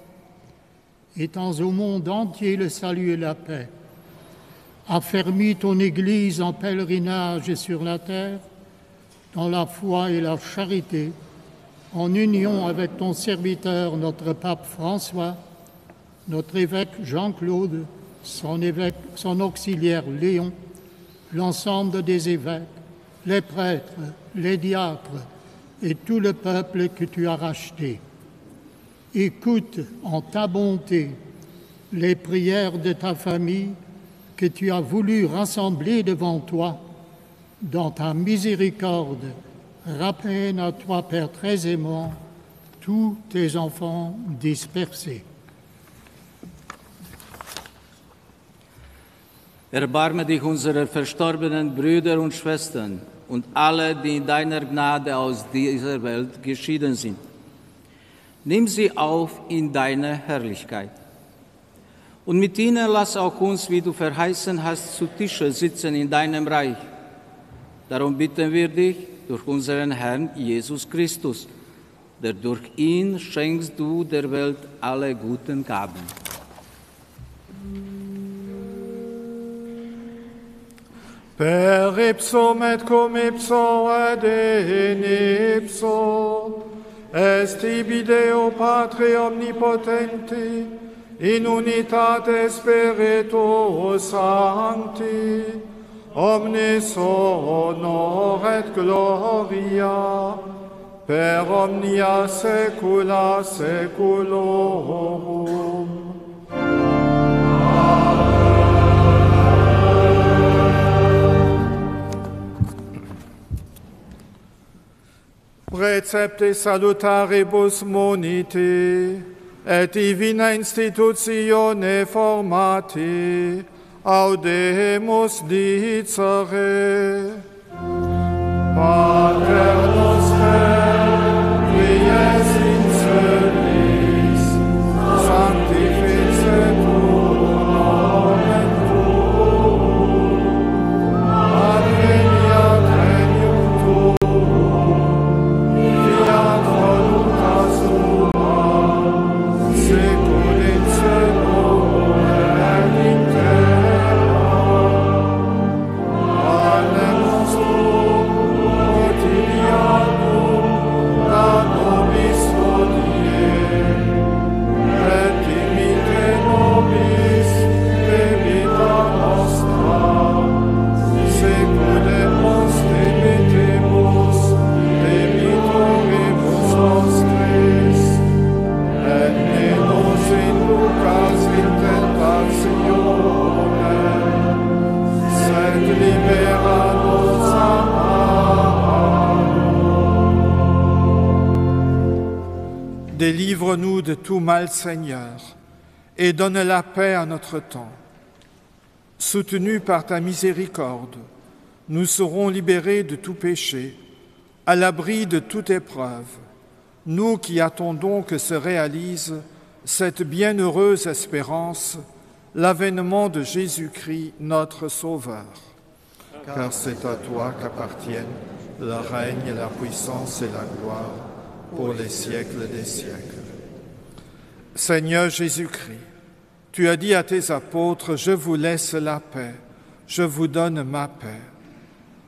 Speaker 9: étends au monde entier le salut et la paix. Affermis ton Église en pèlerinage sur la terre, dans la foi et la charité, en union avec ton serviteur, notre pape François, notre évêque Jean-Claude, son évêque, son auxiliaire Léon, l'ensemble des évêques, les prêtres, les diacres et tout le peuple que tu as racheté. Écoute en ta bonté les prières de ta famille que tu as voulu rassembler devant toi. Dans ta miséricorde, Ramène à toi, Père très aimant, tous tes enfants dispersés.
Speaker 7: Erbarme dich unserer verstorbenen Brüder und Schwestern und alle, die in deiner Gnade aus dieser Welt geschieden sind. Nimm sie auf in deine Herrlichkeit. Und mit ihnen lass auch uns, wie du verheißen hast, zu Tische sitzen in deinem Reich. Darum bitten wir dich durch unseren Herrn Jesus Christus, der durch ihn schenkst du der Welt alle guten Gaben.
Speaker 1: Per ipsum et cum ipso et in ipso est ibi Deo Patri omnipotenti in unitate Spiritus Sancti omnis honor et gloria per omnia saecula saeculorum. Precepte salutaribus moniti, et divina institutione formati, audemus dicere. Pater noster, qui es in celis, sanctificetur nomen tuum, adveniat regnum tuum, fiat voluntas tua, sicut in cielo et in terra. Panem nostrum quotidianum da nobis hodie, et dimitte nobis debita nostra, sicut et nos dimittimus debitoribus nostris, et ne nos inducas in tentationem, sed libera nos a malo. Délivre-nous de tout mal, Seigneur, et donne la paix à notre temps. Soutenus par ta miséricorde, nous serons libérés de tout péché, à l'abri de toute épreuve, nous qui attendons que se réalise cette bienheureuse espérance, l'avènement de Jésus-Christ, notre Sauveur. Car c'est à toi qu'appartiennent le règne, la puissance et la gloire pour les siècles des siècles. Seigneur Jésus-Christ, tu as dit à tes apôtres, Je vous laisse la paix, je vous donne ma paix.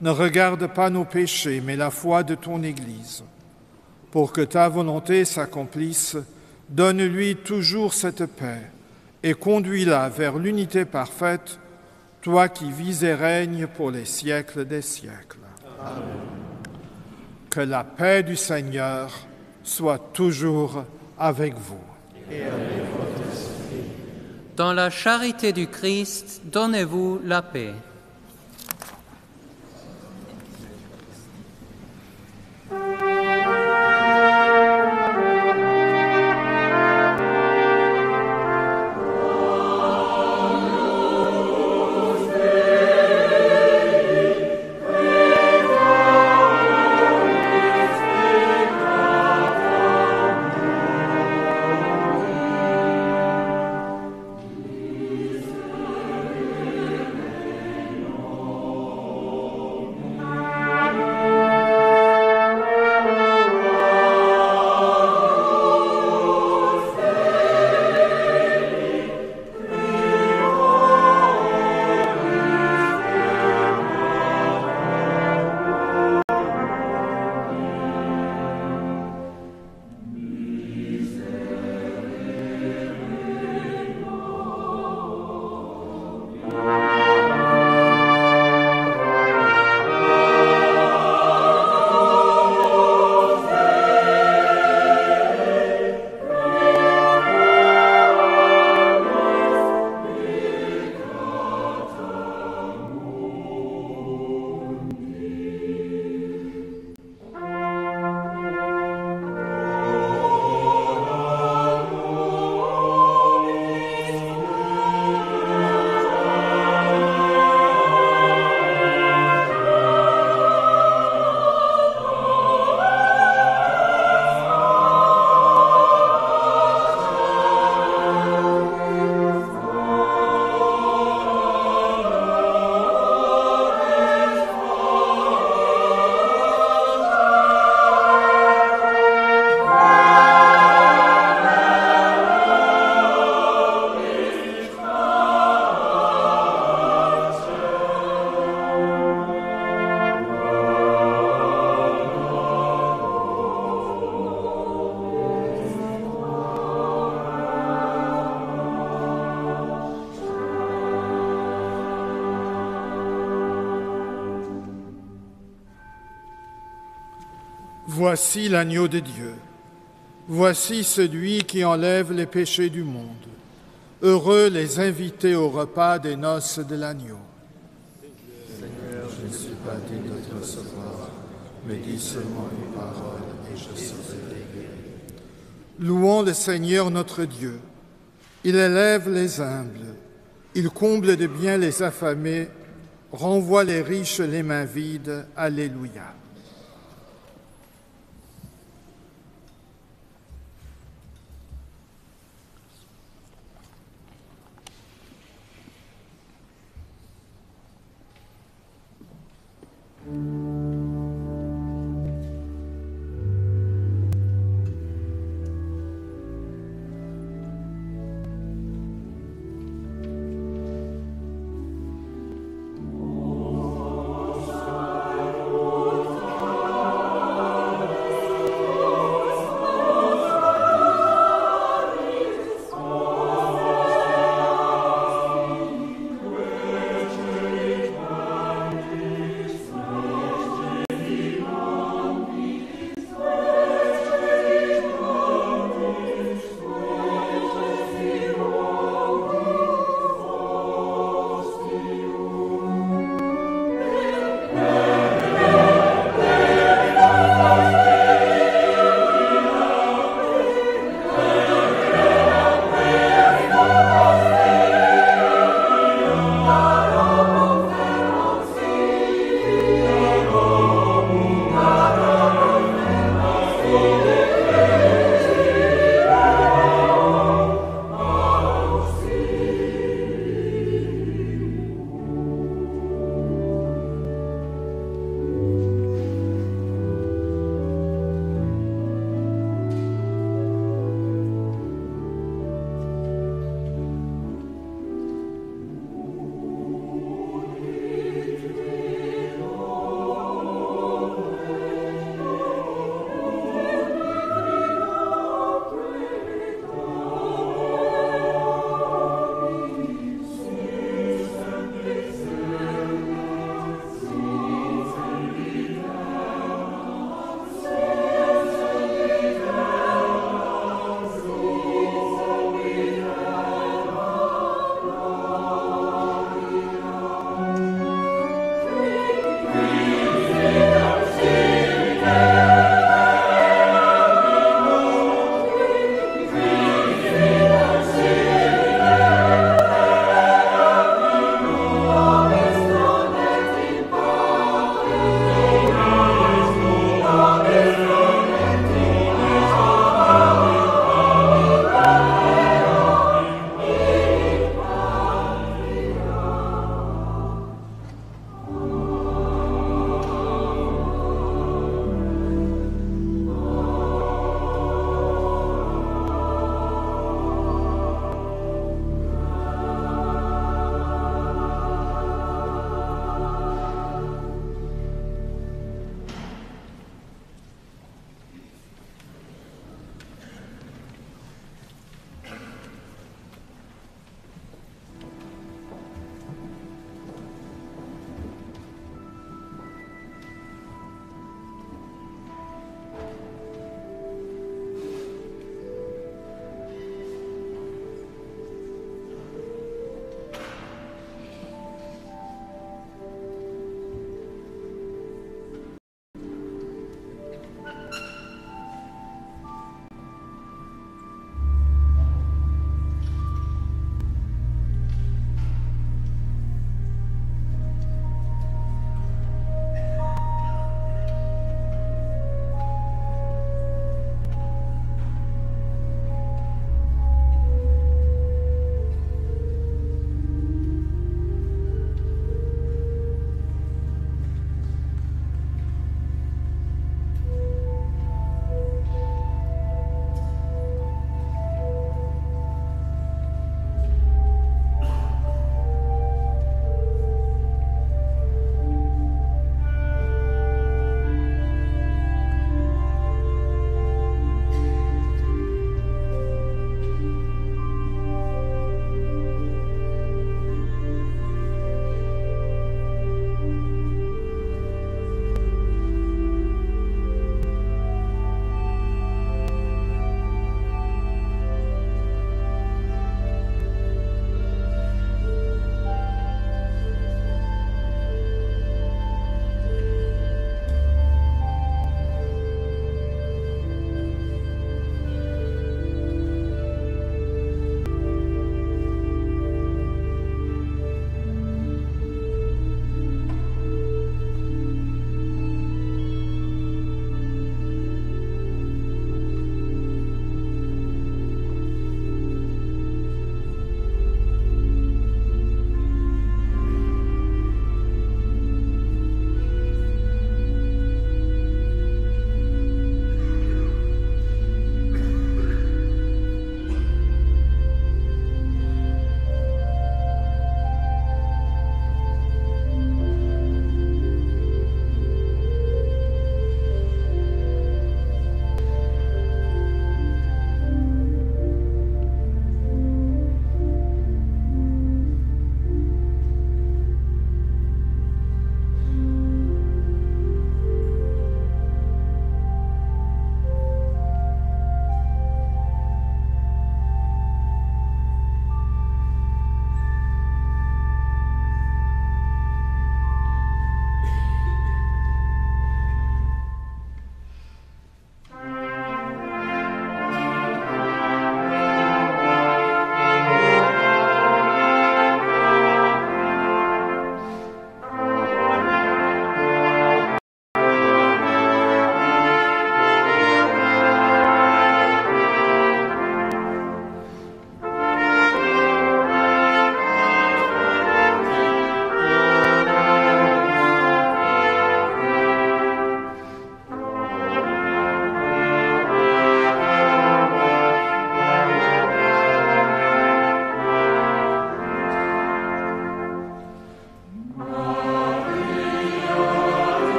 Speaker 1: Ne regarde pas nos péchés, mais la foi de ton Église. Pour que ta volonté s'accomplisse, donne-lui toujours cette paix et conduis-la vers l'unité parfaite, toi qui vis et règnes pour les siècles des siècles. Amen. Que la paix du Seigneur soit toujours avec vous.
Speaker 3: Et avec votre esprit.
Speaker 10: Dans la charité du Christ, donnez-vous la paix.
Speaker 1: Voici l'agneau de Dieu. Voici celui qui enlève les péchés du monde. Heureux les invités au repas des noces de l'agneau. Seigneur, je ne suis pas digne de te recevoir, mais dis seulement une parole et je serai guéri. Louons le Seigneur notre Dieu. Il élève les humbles, il comble de bien les affamés, renvoie les riches les mains vides. Alléluia.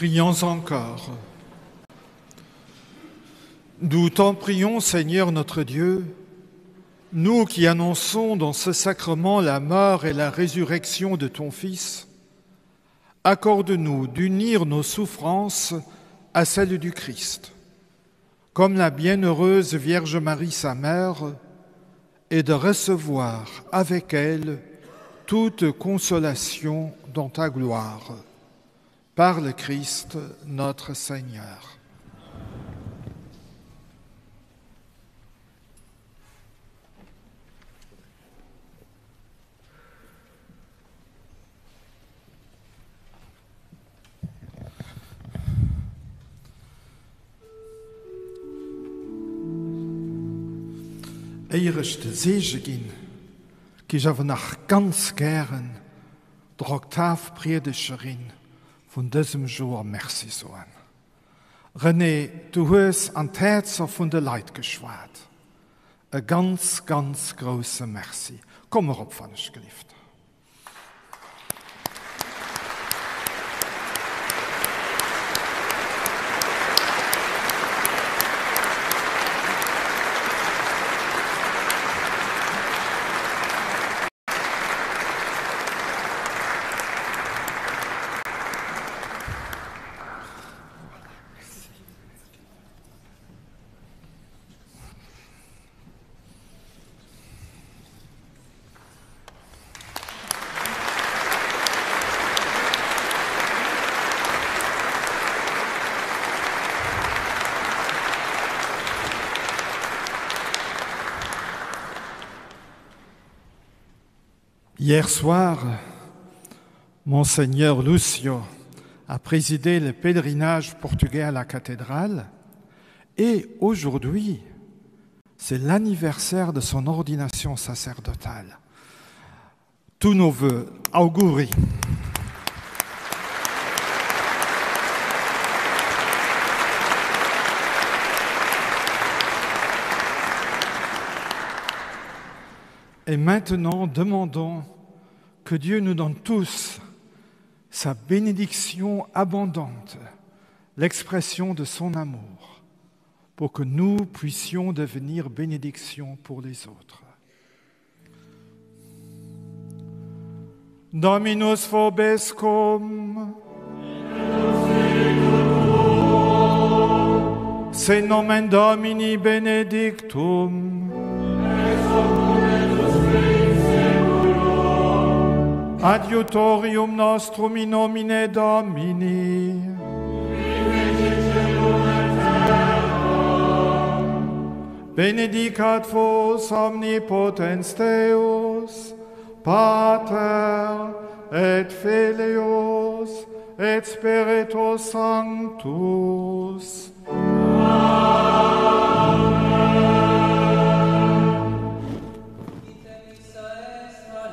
Speaker 1: Prions encore. Nous t'en prions, Seigneur notre Dieu, nous qui annonçons dans ce sacrement la mort et la résurrection de ton Fils, accorde-nous d'unir nos souffrances à celles du Christ, comme la bienheureuse Vierge Marie sa mère, et de recevoir avec elle toute consolation dans ta gloire. Par le Christ notre Seigneur. Éier ech de Seege ginn, gi ech awer nach ganz gären der Oktavpriedegerin vun dësem Joer Merci soen. Renée, du hues an d'Häerzer vun de Leit geschwat. E ganz, ganz grousse Merci. Komm erop, wann ech gelift. Hier soir, Monseigneur Lucio a présidé le pèlerinage portugais à la cathédrale et aujourd'hui, c'est l'anniversaire de son ordination sacerdotale. Tous nos vœux, auguri. Et maintenant, demandons que Dieu nous donne tous sa bénédiction abondante, l'expression de son amour, pour que nous puissions devenir bénédiction pour les autres. Dominus vobescum. Se nomen Domini benedictum. Adiutorium nostrum in nomine Domini. Benedicat vos omnipotens Deus, Pater et Filius et Spiritus Sanctus.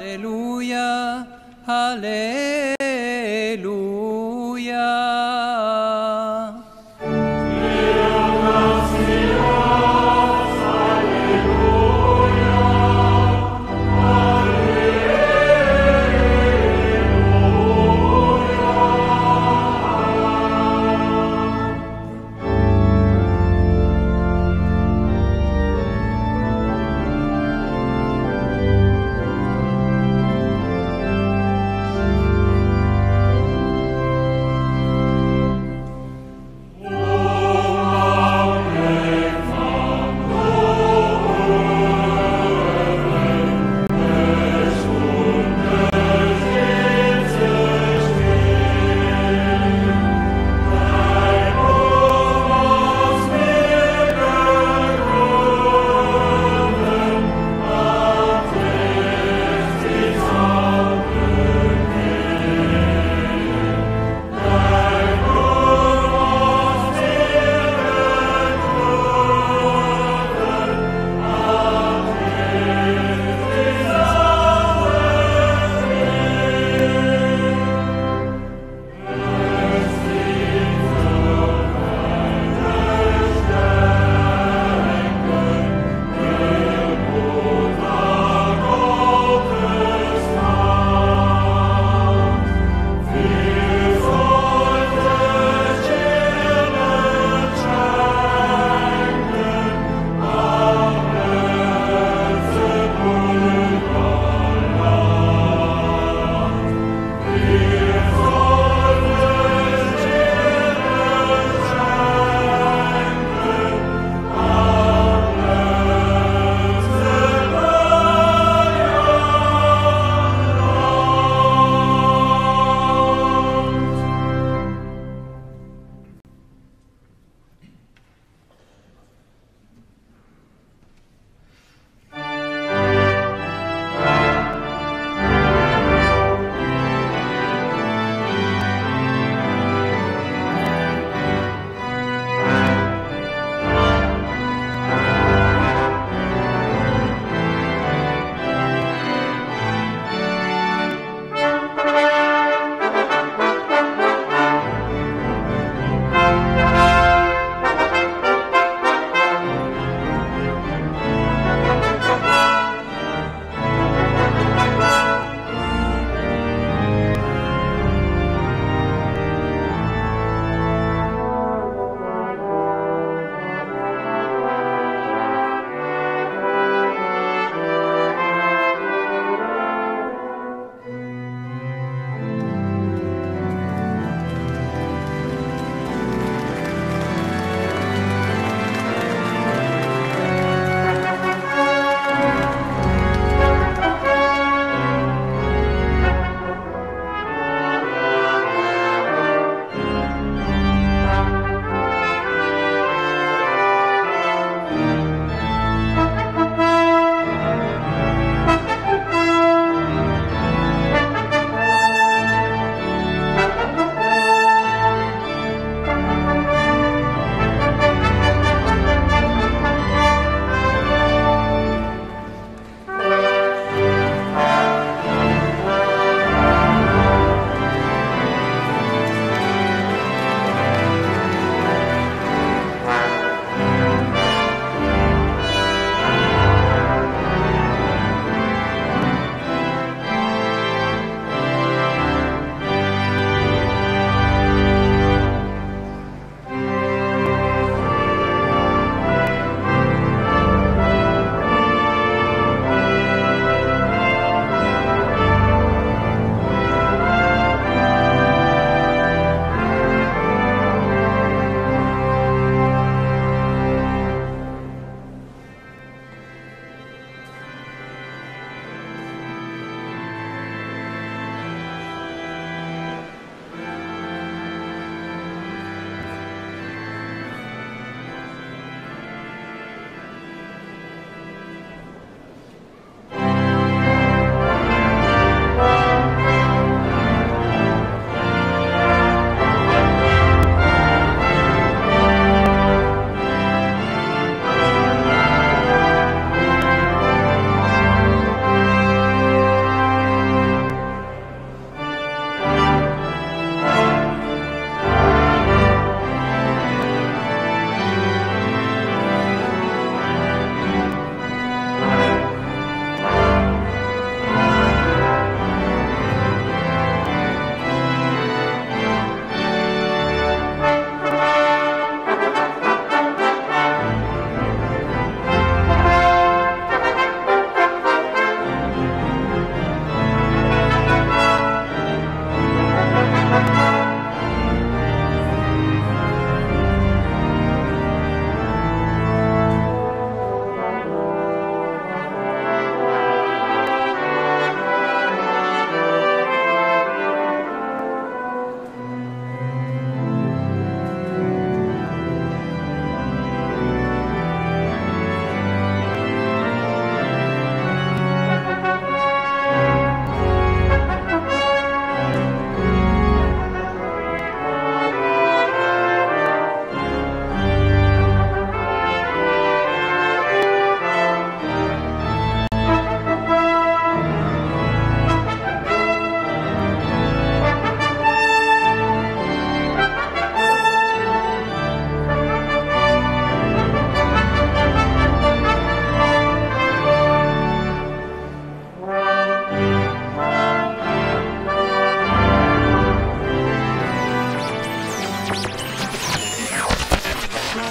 Speaker 10: Alleluia, Alleluia.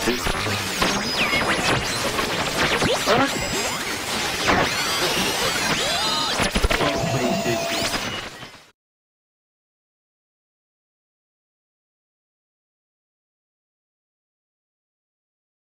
Speaker 11: Tschüss.